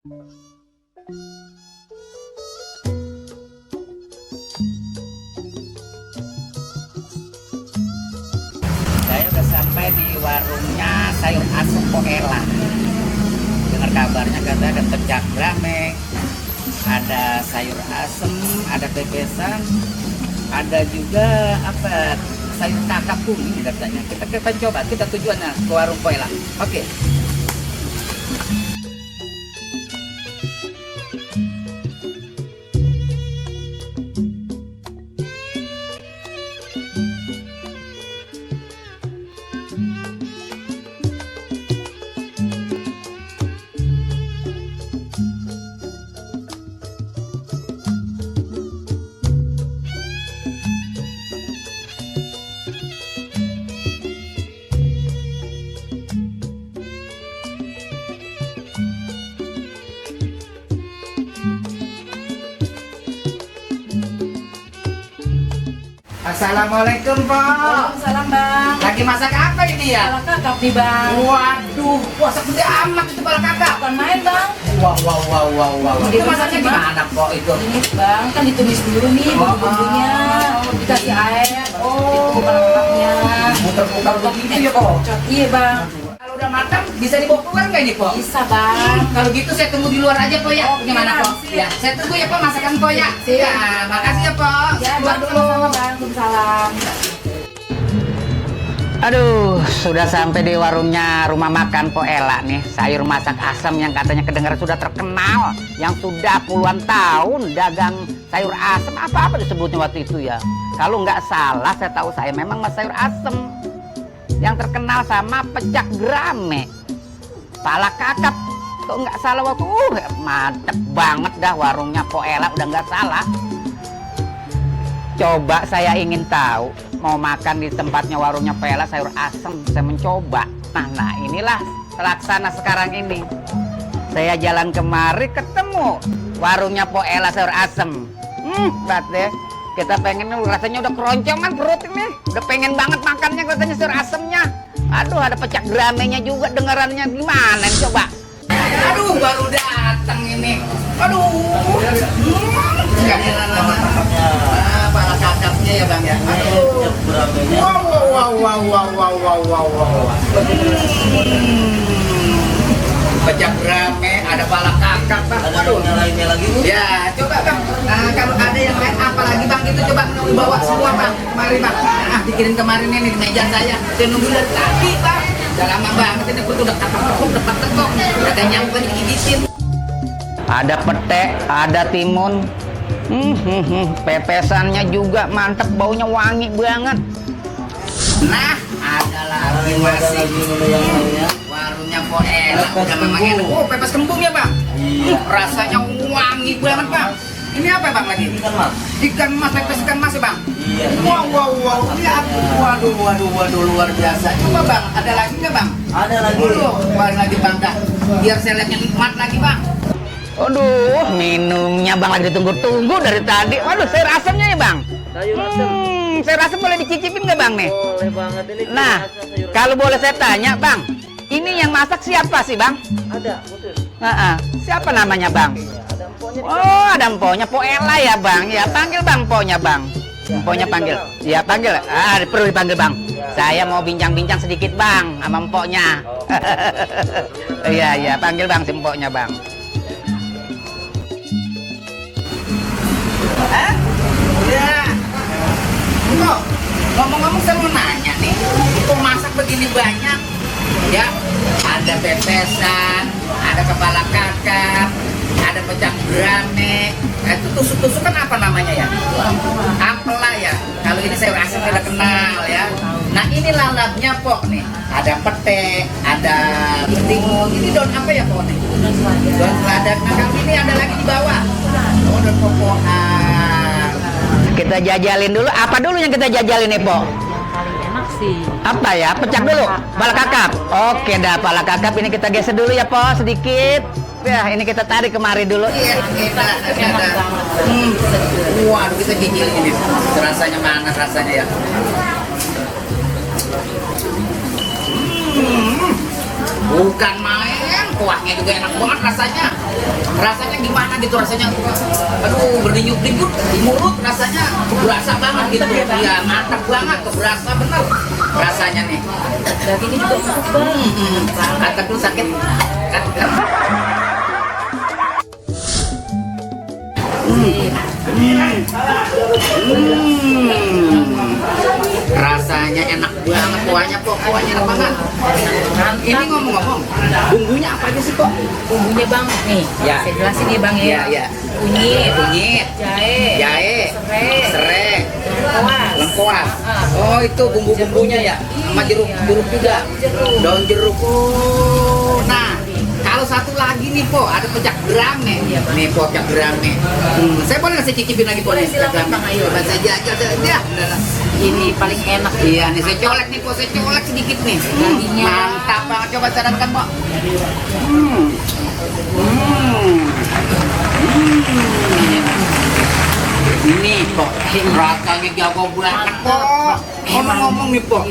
Saya udah sampai di warungnya sayur asem Poela. Dengar kabarnya katanya ada pecak rame, ada sayur asem, ada bebesan, ada juga apa sayur kakap kuning katanya. Kita coba, kita tujuannya ke warung Poela. Oke. Assalamualaikum, Pak. Waalaikumsalam, Bang. Lagi masak apa ini ya? Pala kakap nih, Bang. Waduh, masak gede amat itu pala kakap. Bukan main, Bang. Wow. Itu masaknya gimana, Pak, itu? Ini, Bang, kan ditumis dulu nih bumbu-bumbunya. Dikasih air, itu pala kakapnya. Muter-muter begitu ya, Pak? Iya, Bang. Kalau udah matang, bisa dibawa keluar nggak ini, Pak? Bisa, Bang. Kalau gitu saya tunggu di luar aja, Pak, ya? Oke, Gimana, Pak? siap. Ya, saya tunggu ya, Pak, masakan Pak, ya? Siap. Ya, makasih ya, Pak. Ya, Keluar Bang, dulu. sama-sama, Bang. Waalaikumsalam. Aduh, sudah sampai di warungnya rumah makan Poela nih. Sayur masak asam yang katanya kedengaran sudah terkenal, yang sudah puluhan tahun dagang sayur asam, apa disebutnya waktu itu ya. Kalau nggak salah, saya tahu saya memang mas sayur asam yang terkenal sama pecak grame, pala kakap. Kok nggak salah waktu, mantep banget dah warungnya Poela, udah nggak salah. Coba saya ingin tahu, mau makan di tempatnya warungnya Poela sayur asem, saya mencoba. Nah inilah terlaksana sekarang ini. Saya jalan kemari ketemu warungnya Poela sayur asem. Berat deh. Kita pengen, rasanya udah keroncongan perut ini. Udah pengen banget makannya katanya sayur asemnya. Aduh, ada pecak gramenya juga, dengarannya gimana nih, coba. Aduh, baru datang ini. Aduh. Pala kakapnya ya, Bang ya. Aduh. Wow. Pecak rame, ada pala kakap, Bang. Waduh. Lainnya lagi, Bu? Ya, coba, Bang. Kalau ada yang lain apa lagi, Bang, itu coba bawa semua, Bang. Mari, Bang. Dikirim kemarin ini di meja saya. Saya nunggu dari tadi, Bang. Udah lama banget ini, perut udah tekuk. Ada nyampe digigitin. Ada pete, ada timun. Pepesannya juga mantep, baunya wangi banget. Nah, ada lagi masih warungnya Poela. Udah memang enak. Oh, pepes kembung ya, Bang? Iya. Rasanya wangi banget, Bang. Ini apa, Bang, lagi? Ikan mas. Ikan mas, pepes ikan mas ya, Bang? Iya. Wow. Lihat. Waduh, luar biasa. Coba, Bang, ada lagi nggak, Bang? Ada lagi. Wah, lagi, Bang, dah. Biar saya lihatnya nikmat lagi, Bang. Aduh, minumnya, Bang, lagi ditunggu-tunggu dari tadi. Waduh, sayur asemnya ya, Bang? Sayur asem. Sayur asem boleh dicicipin nggak, Bang, nih? Boleh banget ini. Nah, sayur asem. kalau boleh saya tanya, Bang, ini yang masak siapa sih, Bang? Ada khusus. Siapa namanya, Bang? Iya, ada empoknya. Oh, ada emponya Poela ya, Bang. Ya, panggil, Bang, emponya, Bang. Ya, Emponya ada panggil. di belakang. Ya, panggil. Perlu dipanggil, Bang. Ya. Saya mau bincang-bincang sedikit, Bang, sama empoknya. Oh. Iya, panggil, Bang, si empoknya, Bang. Ya. Kok, ngomong-ngomong saya mau nanya nih, kok masak begini banyak? Ya, ada pepesan, ada kepala kakap, ada pecak grame. Itu tusuk-tusuk kan apa namanya ya? Ampela ya. Kalau ini sayur asem udah kenal ya. Nah ini lalapnya, Pok, nih. Ada pete, ada timun. Ini daun apa ya, Pok, nih? Daun selada. Nah kalau ini ada lagi di bawah. Oh, daun popohan. Kita jajalin dulu. Apa dulu yang kita jajalin nih, Pok? Paling enak sih. Apa ya? Pecak dulu. Pala kakap. Oke dah, pala kakap ini kita geser dulu ya, Pok, sedikit. Ya, ini kita tarik kemari dulu. Iya, kita. Waduh, kita gigil ini. Rasanya mana rasanya ya? Bukan main. kuahnya juga enak banget rasanya. Rasanya gimana gitu rasanya? Aduh, berdenyut-denyut di mulut rasanya, berasa banget gitu. Ya, mantap banget, berasa bener rasanya nih. Dagingnya juga empuk bang. Kata dulu sakit. Rasanya enak banget, kuahnya enak banget. Ini ngomong-ngomong, bumbunya apa aja sih kok? Bumbunya bang, nih, Ya. saya jelasin nih bang ya. Ya. Kunyit, Jahe, serai, lengkuas. lengkuas. Oh, itu bumbu-bumbunya ya, sama jeruk juga. Daun jeruk. Oh, nah, kalau satu lagi nih po, ada pecak geram nih. Nih po, pecak geram nih. Saya boleh ngasih cicipin lagi po nih. Silakan, Bang, ayo. Coba saja ya. Ini paling enak. Iya nih, saya colek nih po, saya colek sedikit nih. Dagingnya. Mantap banget, coba cadangkan po. Ini po, rasanya jago banget po. Ngomong-ngomong nih po,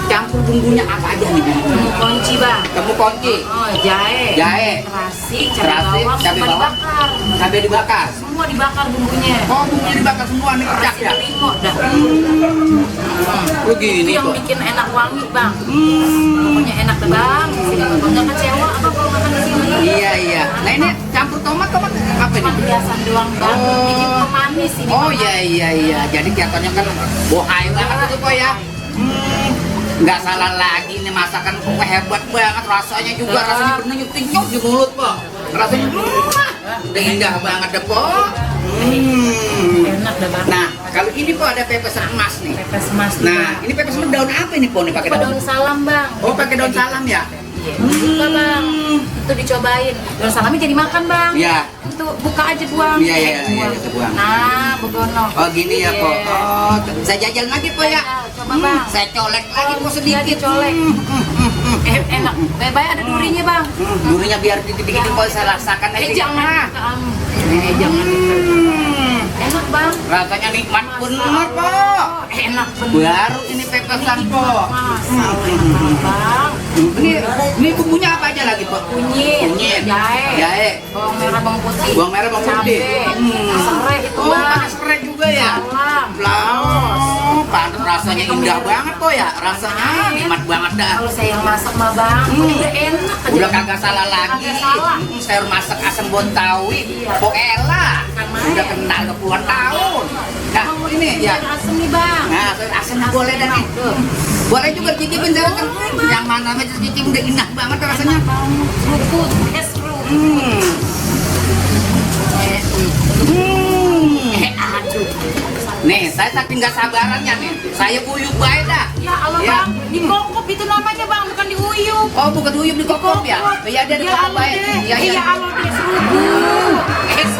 campur bumbunya apa aja nih po? Kunci bang. Kamu kunci, Oh, jahe. terasi, Terasi, cabai bawang, cabai semua bawang, dibakar. cabai dibakar. Semua dibakar bumbunya. Oh, bumbunya dibakar semua nih pecak ya? Limo dah. Begini Itu yang po. bikin enak wangi bang. Pokoknya enak deh bang. Sini bang, nggak kecewa apa kalau makan di sini. Iya. Nah ini campur tomat apa Cuma ini? hiasan doang bang. Oh. Bikin pemanis ini. Oh Bang. iya. Jadi kelihatannya kan bohai banget itu po ya. Nggak salah lagi nih masakan po, hebat banget rasanya juga, rasanya bener nyut di mulut po. Rasanya udah indah banget deh po. Enak deh bang. Nah kalau ini po ada pepes emas nih. Pepes emas. Nah ini pepes emas daun apa ini po nih pakai daun salam bang. Oh pakai daun salam ya? Iya, suka bang. Itu dicobain. Daun salamnya jadi makan bang. Iya. Itu buka aja buang. Iya, Buang. itu buang. Nah, begono. Oh gini ya po. Iya. Oh saya jajan lagi po ya. Coba bang. Saya colek lagi po sedikit. Iya, colek. Enak. Baik-baik ada durinya bang. Durinya biar dikit-dikit po saya rasakan aja. Jangan. Jangan. Enak bang. Rasanya nikmat bener po. Enak bener. Baru ini pepesan po. Masa enak bang. Ini bumbunya apa aja lagi po? Kunyit, jahe, bawang merah, bawang putih, Bawang merah, bawang putih. cabai, serai itu Oh, bang. pakai serai juga ya? Salam. Oh, pantas rasanya indah banget po ya. Rasanya nikmat banget dah. Kalau saya yang masak mah bang, udah enak aja. Udah kagak salah lagi. Kagak salah. Sayur masak asam Bontawi. Iya. Po elah. Kan main. Udah kenal udah puluhan tahun. Nah, ini ya. Sayur asem nih bang. Nah, sayur asam boleh dah nih. Boleh juga cicipin saya kan. Yang mana aja cicipin udah indah banget rasanya. Kerupuk, es kerupuk. Aduh. Nih, saya saking nggak sabarannya nih. Saya uyup baik dah. Ya Allah Ya. bang, di kokop itu namanya bang, bukan di uyup. Oh, bukan uyup di kokop ya? Iya, dia di kokop baik. Iya, iya. Iya Allah deh serupuk. Es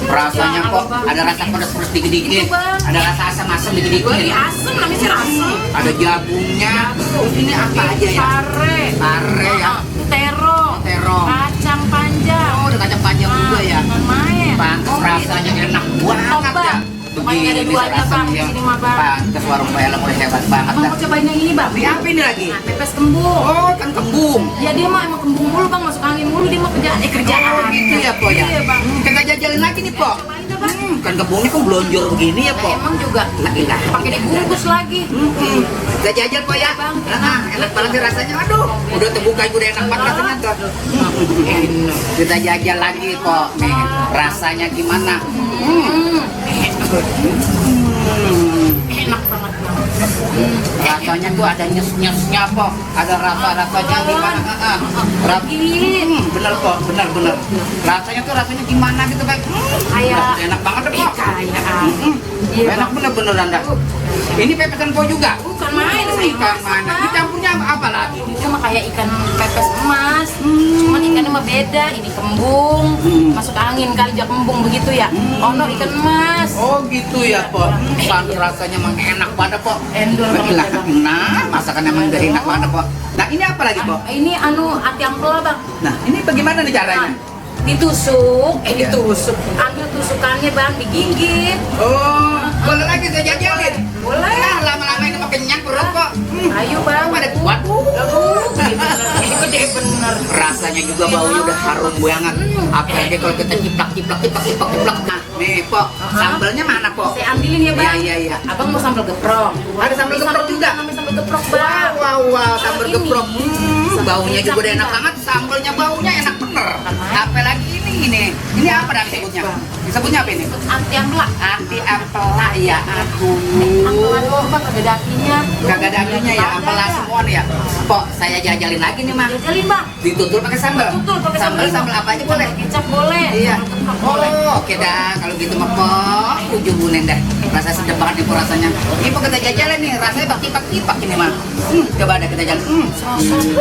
Rasanya kok ada rasa pedas-pedas dikit-dikit. Itu, Bang. Ada rasa asam-asam Lagi dikit-dikit. asem, namanya sih asem. Ada jagungnya. Terus ini apa aja ya? Pare. Pare ya. Terong. Terong. Kacang panjang. Oh, ada kacang panjang juga ya. Jangan main. Pantes rasanya enak banget ya. Pokoknya ada duanya bang, di sini mah bang. Pantes warung Pak Elang udah hebat banget Abang dah. mau cobain yang ini bang? Ini apa ini lagi? Nah, pepes kembung. Oh, kan kembung. Ya dia mah emang kembung mulu bang, masuk angin mulu dia mah kerjaan. Oh, gitu ya, Po ya? Iya bang. Kita jajalin lagi nih, Po. Cobain dah bang. Kan kembungnya kan belonjor begini ya, Nah, Po. emang juga Lah, pakai dibungkus lagi. Kita jajal, Po ya. Bang. Nah, enak banget sih rasanya. Aduh, udah terbuka udah enak banget rasanya tuh. Kita jajal lagi, Po. Nih, rasanya gimana? Enak banget bang. Rasanya tuh ada nyes-nyesnya, Po. Ada rasa-rasanya gimana? Bener, Po. Bener. Rasanya tuh rasanya gimana gitu, Pak? Kayak Enak banget, Po. kayak iya Enak bang. bener-bener Anda. Ini pepesan Po juga? Bukan main saya Ikan masak, mana? Bang. Ini campurnya apa lagi? Ini mah kayak ikan pepes emas. Cuman ikannya mah beda. Ini kembung, masuk angin kali jak kembung begitu ya. Oh no, ikan emas. Oh gitu ya, Po. Pantes rasanya emang enak banget, Po. Endol banget, Gila, Bang. nah, masakan emang udah enak banget, Po. Nah, ini apa lagi, Po? Ini ati ampela bang. Nah, ini bagaimana nih caranya? Ditusuk, Iya. ditusuk. Ambil tusukannya bang, digigit. Oh, boleh lagi saya jajalin? Boleh. Nah, lama-lama ini mau kenyang perut, Po. Ayo bang. Pada kuat. bener. Rasanya juga baunya udah harum banget. Apalagi kalau kita ciplak. Nah, nih, Pok. Sambalnya mana, Pok? Saya ambilin ya, Bang. Iya. Abang mau sambal geprok. Ada sambal geprok juga? Namanya sambal geprok, Bang. Wow, sambal Ini. geprok. Baunya juga udah enak Bang. banget. Sambalnya baunya enak bener. Namanya? Apalagi ini. Ini apa dah disebutnya? Disebutnya apa ini? Anti ampela. Anti ampela ya aku. Ampelan Bang, kagak ada apinya. Kagak ada apinya ya, ampela semua nih ya. Pok, saya jajalin lagi nih, Mak. Jajalin, Bang. Ditutul pakai sambal. Tutul pakai sambal. Sambal apa aja boleh? Sambal kecap boleh. Iya. Sambal geprok boleh. Oh, oke dah. Kalau gitu mah Pok, ujung bunen dah. Rasa sedap banget nih Pok rasanya. Ini Pok kita jajalin nih, rasanya tipak-tipak ini mah. Coba ada kita jalan.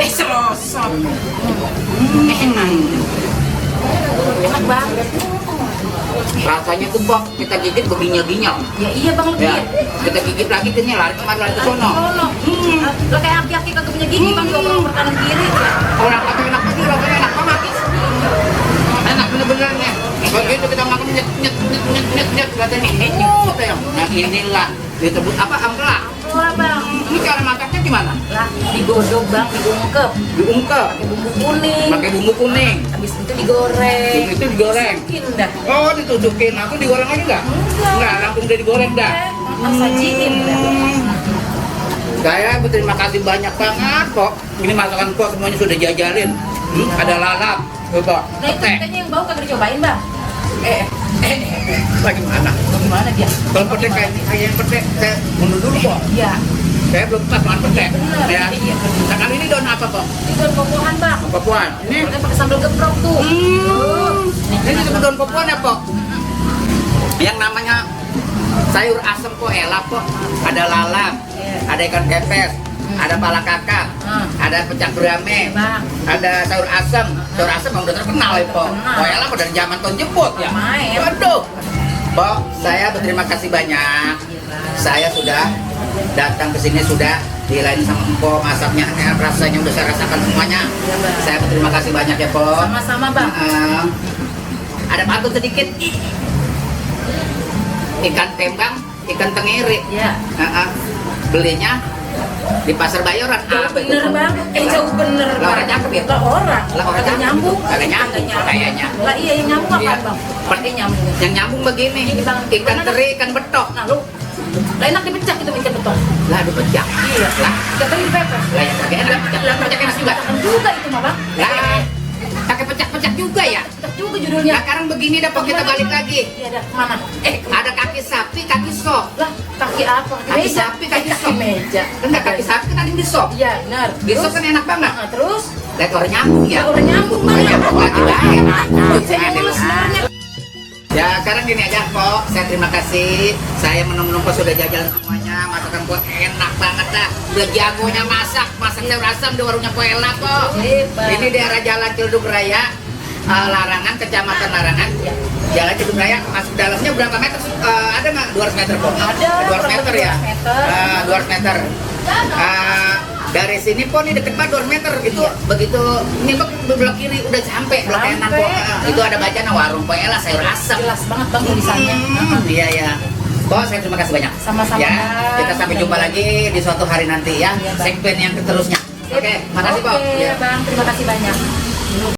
Serosot. Enak banget. Rasanya tuh Pok, kita gigit berginyal-ginyal. Ya iya Bang, lebih. Ya, kita gigit lagi ke lari kemari lari ke sono. Lo kayak aki-aki kagak punya gigi Bang, diobrol ke kanan kiri. Orang kata enak banget, rasanya enak banget. Enak bener-bener nih. Begitu kita makan nyet katanya nah inilah disebut apa ampela. Ampela Bang. Ini cara masaknya gimana? Lah, digodok Bang, diungkep. Diungkep, Pakai bumbu kuning. pakai bumbu kuning. Habis itu digoreng. Itu digoreng. Masukin dah. Oh, ditusukin. Aku digoreng lagi nggak? Nggak, langsung udah digoreng dah. Ntar sajiin dah. Saya berterima kasih banyak banget kok. Ini masakan kok semuanya sudah jajalin. Ada lalap, coba. Nah itu Petek. katanya yang bau kagak dicobain Bang. Lagi mana? Gimana dia? Kalau petek kayak yang petek, saya mundur dulu kok. Iya. Saya belum pas makan petek. Bener. Ya. Iya. Nah, kali ini daun apa kok? Itu daun popohan Bang. Papuan. Ini Kita pakai sambal geprok tuh. ini disebut daun papuan ya kok? Yang namanya sayur asem kok elah kok. Ada lalap, ada ikan kepes, ada pala kakap, ada pecak gurame, Bang. ada sayur asem. Sayur asem yang udah terkenal ya kok. Terkenal. Oh elah dari zaman tahun jemput ya. Main. Waduh. Pok, saya berterima kasih banyak. Saya sudah datang ke sini sudah dilayani sama Empok, masaknya rasanya udah saya rasakan semuanya. Iya, Bang. Saya berterima kasih banyak ya Pok. Sama-sama Bang. Ada pantun sedikit. Ikan tembang, ikan tenggiri. Iya. Belinya di pasar Bayoran. Jauh bener Bang. Jauh bener. Lah orang cakep ya? Lah orang. Lah orang Kagak cakep. nyambung. Kagak nyambung kayaknya. Lah iya yang nyambung apa Iya. Bang? Seperti nyambung. Yang nyambung begini. Ini, Bang. Ikan teri, ikan betok. Nah lu. Lah enak dipecah gitu ikan betok. Lah dipecah. Iya. Lah, Ikan teri dipepes. lah yang pakai enak. Lah pecah enak juga. Kan juga itu mah Bang. Lah, pakai pecah-pecah juga ya. Pecah juga judulnya. Nah, sekarang begini dah Pok, kita balik lagi. Iya dah kemana? Ada kaki sapi, kaki sop. Lah kaki apa? Kaki sapi, kaki sop. meja. Enggak, kaki sapi kan ada di sop. Iya benar. Di sop kan enak banget. Nah, terus Lihat orang nyambung ya. orang nyambung Bang. Nyambung lagi baik. Saya mulus sebenarnya. Ya, sekarang gini aja Pok, saya terima kasih. Saya menung-menung Pok sudah jajalan semuanya. Masakan Pok enak banget dah. Udah jagonya masak sayur asam di warungnya Pok Ella Pok. Hebat. Ini daerah Jalan Cilduk Raya, Larangan, Kecamatan Larangan. Jalan Cilduk Raya, masuk dalamnya berapa meter? Ada nggak 200 meter Pok? Ada, 200 meter ya? 200 meter. Dari sini Pok, ini deket banget 200 meter gitu. Begitu ini Pok belok kiri udah sampai blok kanan Pok. Itu ada bacaan warung Pok Ella sayur asam. Jelas banget Bang tulisannya. Iya ya. Pok, saya terima kasih banyak. Sama-sama, Ya, Bang. kita sampai jumpa lagi di suatu hari nanti ya. Iya, Bang. Segmen yang seterusnya. Oke, makasih Pok. Oke Ya. Bang, terima kasih banyak.